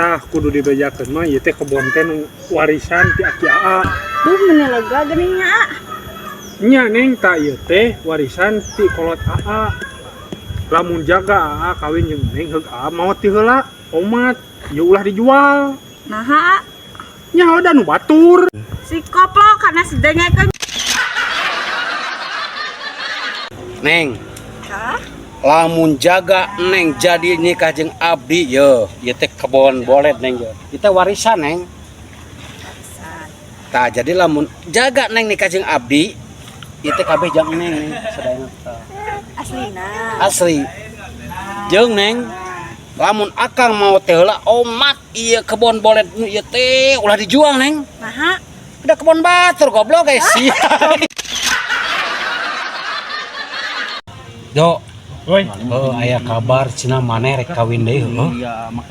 Tah kudu dibejakeun mah ieu teh kebon teh nu warisan ti aki aa. Duh meni lega geuning nya. Nya Neng tah ieu teh warisan ti kolot aa. Lamun jaga aa kawin jeung Neng heug aa maot ti heula omat ieu ulah dijual. Naha? Nya da nu batur. Si koplok kana si dengekeun. Neng, Hah? lamun jaga Neng jadi nikah jeung abdi ye, ieu teh kebon boled Neng ye. Ieu teh warisan Neng. Tah jadi lamun jaga Neng nikah jeung abdi, ieu teh kabeh jang Neng Neng sadayana tah. Aslina. Asli. Jeung Neng, lamun akang mau teh heula omat ieu kebon boled nu ieu teh ulah dijual Neng. Naha? Udah kebon batur goblok guys. Do, Woi. oh, aya kabar cenah maneh rek kawin deui heuh.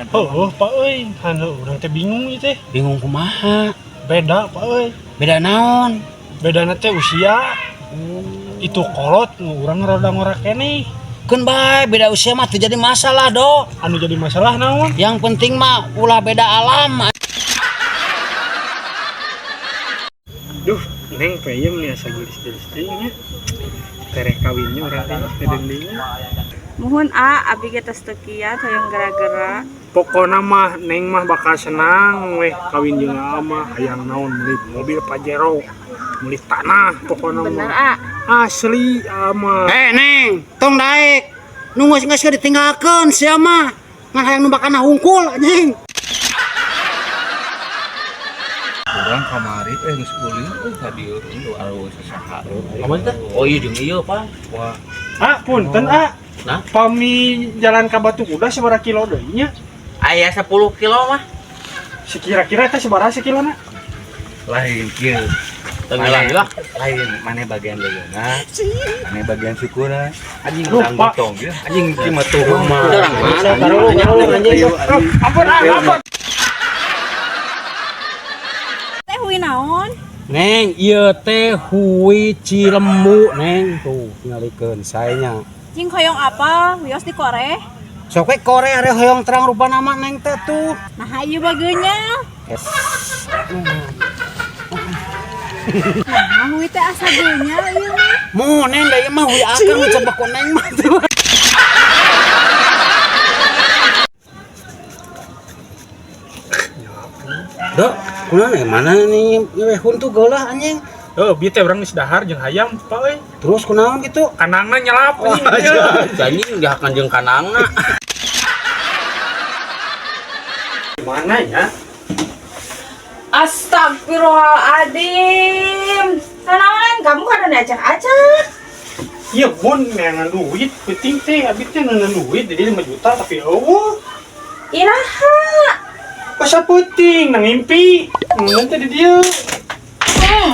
Heuh Pak euy, han urang teh bingung ieu teh. Bingung kumaha? Beda Pak euy. Beda naon? Bedana teh usia. Itu kolot nu urang rada ngora keneh. Keun bae beda usia mah teu jadi masalah, Do. Anu jadi masalah naon? Yang penting mah ulah beda alam. Duh, Neng teh ieu meni asa geulis-geulis teh nya. Tereh kawinnya urang teh geus deung deui. Muhun a abi ge tos teu kiat hoyong gara-gara. Pokona mah Neng mah bakal senang weh kawin jeung aa mah hayang naon meuli mobil Pajero, meuli tanah pokona Bener mah. a. Asli aa mah. Eh, Neng, tong daek. Nu geus geus ditinggalkeun sia mah. Ngan hayang nu bakana hungkul anjing. Urang kamari geus ulin ka dieu anu sasaha. Kamari teh? Oh iya jeung ieu, Pak. Wah, Ah, punten ah. Nah? Pami jalan ka Batu Kuda sabaraha kilo deui nya? Aya 10 kilo mah. Sekira-kira teh sabaraha sakilona? Lain kieu. Tenggelam lah. Lain maneh bagian leuleuna, maneh bagian sukuna. Anjing Urang Lupa. gotong ge. Anjing kieu mah tuh mah. Urang mana? Anjing. Ampun ah, ampun. Teh hui naon? Neng, ieu teh hui Cilembu, Neng. Tuh, tingalikeun saenya. Jing hoyong apa? Wios di kore. Sok we kore are hoyong terang rupa nama Neng teh tuh. Nah ieu bageunya. Nah hui teh asa geunya ieu mah. Mu Neng da ieu mah hui akang nu coba ku Neng mah tuh. Dok, kunaon mana nih we huntu geulah anjing. Heuh, bieu teh urang geus dahar jeung hayam, Pak euy. Terus kunaon gitu? Kanangna nyelap anjing. Anjing dihakan jeung kanangna. Mana ya? Astagfirullahaladzim. Nanaonan kamu kan udah acak-acak. Iya bun, neangan duit, penting teh, abi teh neangan duit, jadi 5 juta tapi eueuh. Iraha. Masa penting, nang ngimpi, nanti di dia.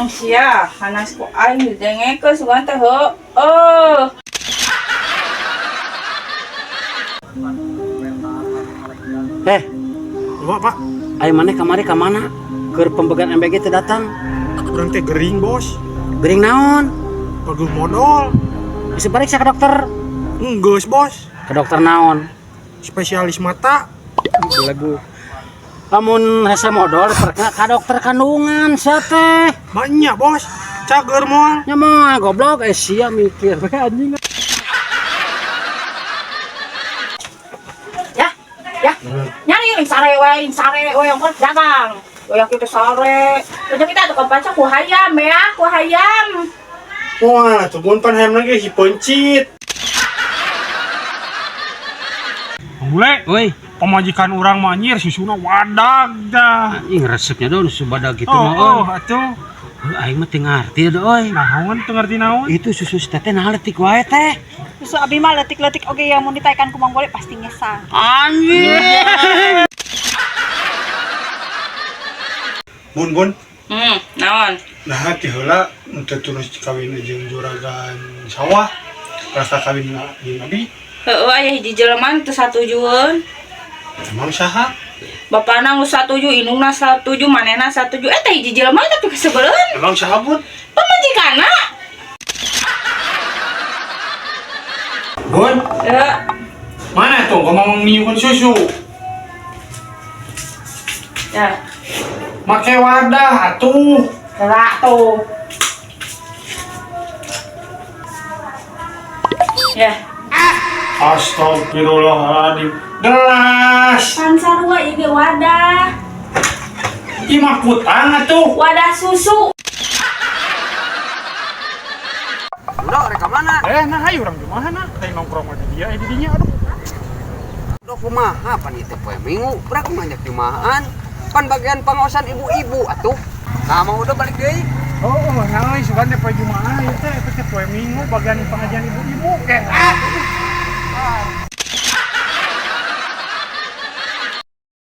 Sia, hanas ku aing didengekeun sugan teh heueuh. Eh, Cuma Pak, ayo maneh kamari ka mana? Keur pembagian MBG teh datang. urang teh gering bos, Gering naon? perlu modal. Bisa periksa ke dokter. Enggeus bos, Ke dokter naon? spesialis mata. Belagu. Lamun hese modal perkena ka dokter kandungan sia teh. Banyak bos, cager moal. Nya mah goblok sia mikir we anjing. Ya, ya. Nyari yang sare we, yang sare we yang dagang. Goyak itu sore. Kerja kita tukang paca ku hayam ya, ku hayam. Wah, tuh bun pan hayam lagi si pencit. Bule, Woi, pemajikan urang mah anjir susuna wadag dah. anjing resepnya do susu badag gitu Oh, mah. oh, atuh. Heuh, aing mah teu ngarti do euy. Naon teu ngarti naon? Itu susu si teteh nah leutik wae teh. Susu abi mah letik-letik oge yang mun ditaekan ku Mang Bole pasti ngesang. Anjing. Bun bun, Naon? nah ti heula teu terus kawin jeung juragan sawah. Rasa kawin jeung abi. Heueuh aya hiji jelema teu satujueun. Emang saha? Bapana nu satuju, indungna satuju, manehna satuju. Teh hiji jelema tapi kesebeleun. Emang saha bun? Pamajikanna. Bun, Ya, mana tuh ngomong niukeun susu? Ya, Make wadah atuh. Kelak tuh. Ya. Astagfirullahaladzim. Gelas. Pan sarua ieu ge wadah. Ieu mah kutang atuh. Wadah susu. Udah, rek ka mana? Nah hayu urang jumahan nah. Teh nongkrong di dia di dinya aduh. Duh, kumaha pan ieu teh poe Minggu, berak banyak jumahan. Pan bagian pengawasan ibu-ibu atuh. Nah, mau udah balik deui. Oh, nah euy sugan teh poe Jumaah ieu teh eta teh poe Minggu bagian pengajian ibu-ibu ke.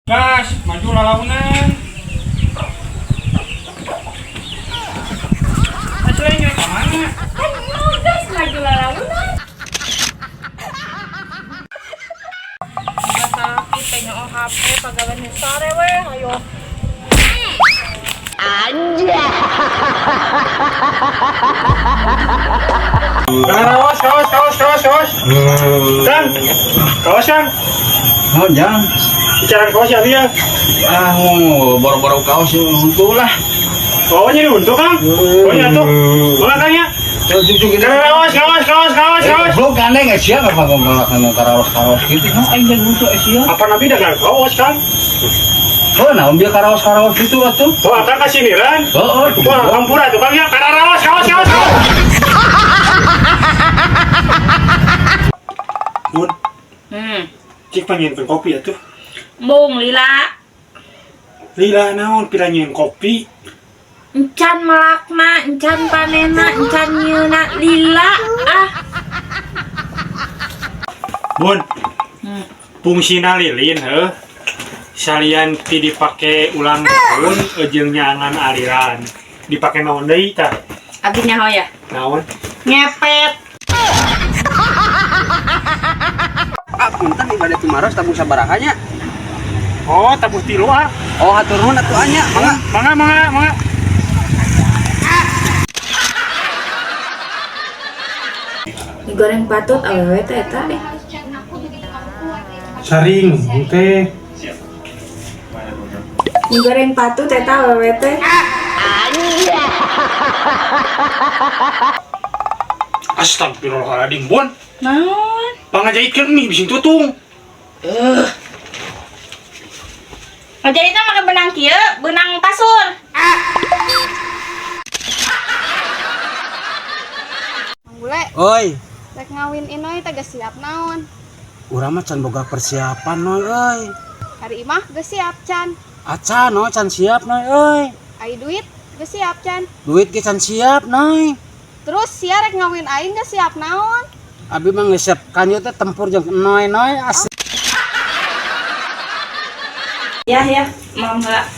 Gas, maju lalaunan. Asli rek ka mana? Kan mau guys maju lalaunan. Sakit teh nyoo HP pagawean sare we ayo. Kaos, kaos, kaos, kaos, kaos. Kang, kaos Kang. Oh, jangan. Bicara kaos ya dia. Ah, mau boro-boro kaos untuk lah. Oh, nyari untuk Kang. Oh, ya tuh. Ulah Kang ya. Kaos, kaos, kaos, kaos, kaos. Goblok aneh nggak siap apa ngomong karaos-karaos gitu. Nah, aing jeung untuk sia. Apa nabi dagang kaos Kang? Oh, nah, dia karaos-karaos gitu atuh. Oh, akang kasih niran. Oh, oh, Wah, hampura tuh Kang ya. Karaos, kaos, kaos, kaos. Bun, cik panggilin kopi atuh. Embung lila. Lila naon pira nyieun kopi. Encan melakna, encan panena, encan nyieuna lila ah. Bun, fungsina lilin heuh. Salian ti dipake ulang tahun jeung nyaangan aliran. Dipake naon deui tah? Abi nyaho ya. Naon? Ngepet. Ah, punten ibadah tumaros tabung sabaraha nya. Oh, tabuh tilu ah. Oh, hatur nuhun atuh anya, mangga. Mangga, mangga, mangga. Digoreng patut awewe teh eta eh. Saring teh. Digoreng patut eta awewe teh. Astagfirullahaladzim, Bun. Naon? Pangajahitkeun mie bising tutung. Ngajahitna make benang kieu, benang kasur. Mang Bule, Oi, rek ngawin Inoy teh geus siap naon? urang mah can boga persiapan noy euy. Hari imah geus siap can. Acan noy can siap noy euy. Ai duit geus siap can. Duit ge can siap noy. Terus sia rek ngawin aing geus siap naon? Abi mah geus siap kanyo teh tempur jeung noy noy asli. Ya ya, mau enggak?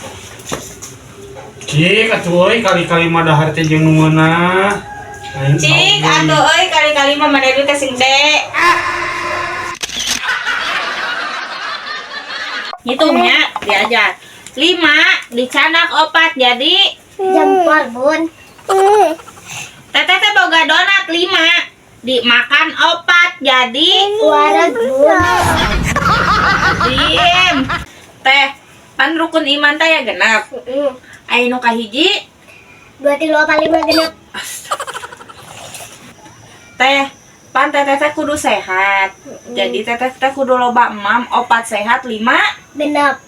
Cik, atuh euy kali-kali mah dahar teh jeung nu ngeunah. Aing Cik, tahu, atuh euy kali-kali mah mane duit teh sing gede. Ngitungnya diajar. 5 dicanak 4 jadi Jempol, Bun. Teteh teh boga donat 5 dimakan 4 jadi Wareg, Bun. Diem. Teh, pan rukun iman teh ya genap. Aya nu kahiji 2 3 4 5 genep. Teh, pan teteh teh kudu sehat. Jadi teteh teh kudu loba emam 4 sehat 5 Genep.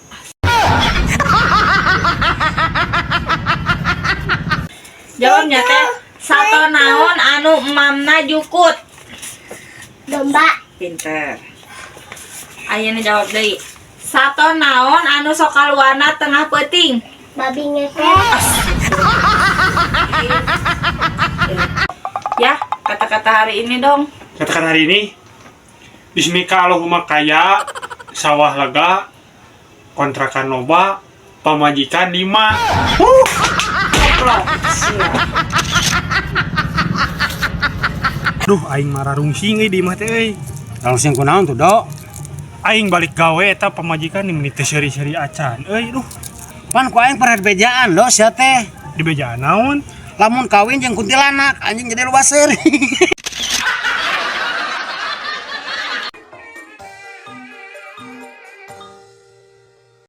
Jawabnya teh sato naon anu emamna jukut. Domba. Pinter. Ayeuna jawab deui. Sato naon anu sok kaluarna tengah peuting. Babi ngepet. Ya, kata-kata hari ini dong. Katakan hari ini Bismika Allahumma kaya, sawah lega, kontrakan loba, pamajikan 5. Duh, aing marah rungsing euy di imah teh euy. Langsung kunaon tuh, Dok? Aing balik gawe eta pamajikan ni teh seuri-seuri acan. Euy, duh, Pan ku aing pernah dibejaan, Dok, sia teh. di bejaan naon? Lamun kawin jeung kuntilanak, anjing jadi loba seuri.